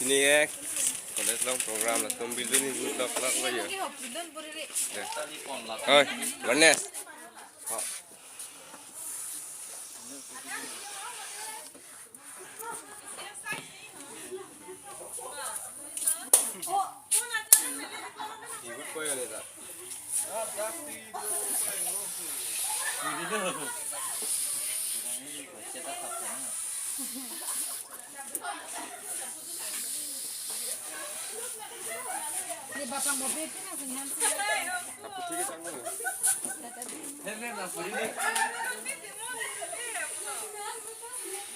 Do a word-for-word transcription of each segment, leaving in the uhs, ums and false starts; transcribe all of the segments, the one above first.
Ini ek college along program latum bildun ni lok lok lo yo. Oi, Vanes.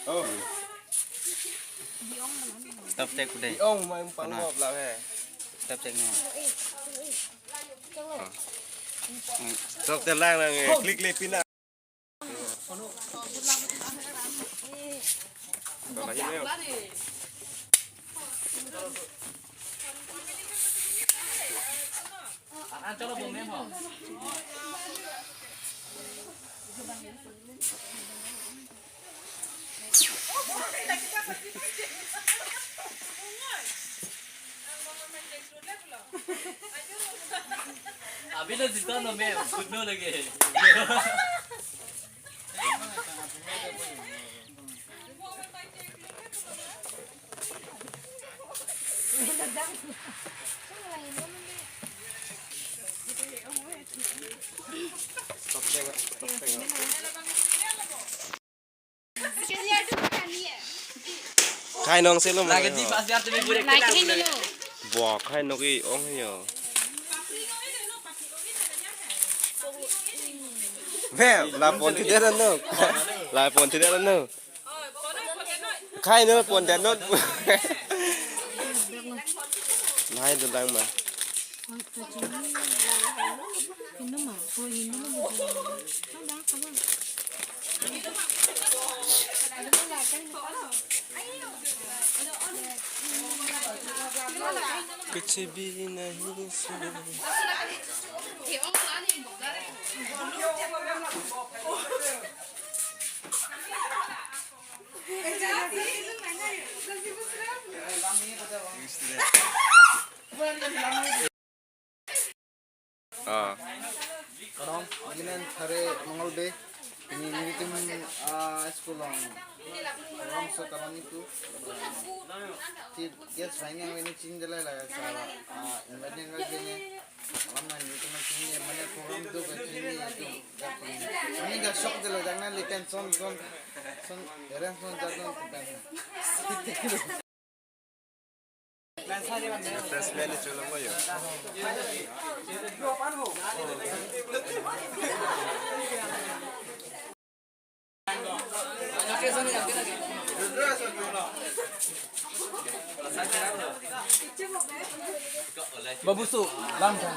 Oh. Stop check udah. Di ong mai pang. Stop check na. Sok telang nang, eh, klik le pina. Abilo jita no me, good no lagi. Khai nong selo ma. Lagi di pas dia tumi bure. Khai nong ke ong yo. Ve, la pon ti dia no. La pon ti dia no. Khai no pon dia no. Nai do dang ma. कुछ भी नहीं सुना। Ah. Kadom, neli Thare Mongol Bey. Neli, nelitum, ah, school along program so kalam itu. Chief guest bang yang ini ching jelai la sa, ah, invite invite ini. Alam na nelitum ching ini, mane program tu ke ching ini tu. Mane ja shock jelai, jangan li tension son son, eren son jadon tu kan. Refreshment ni chulo mo yo. Babusu, lam tha.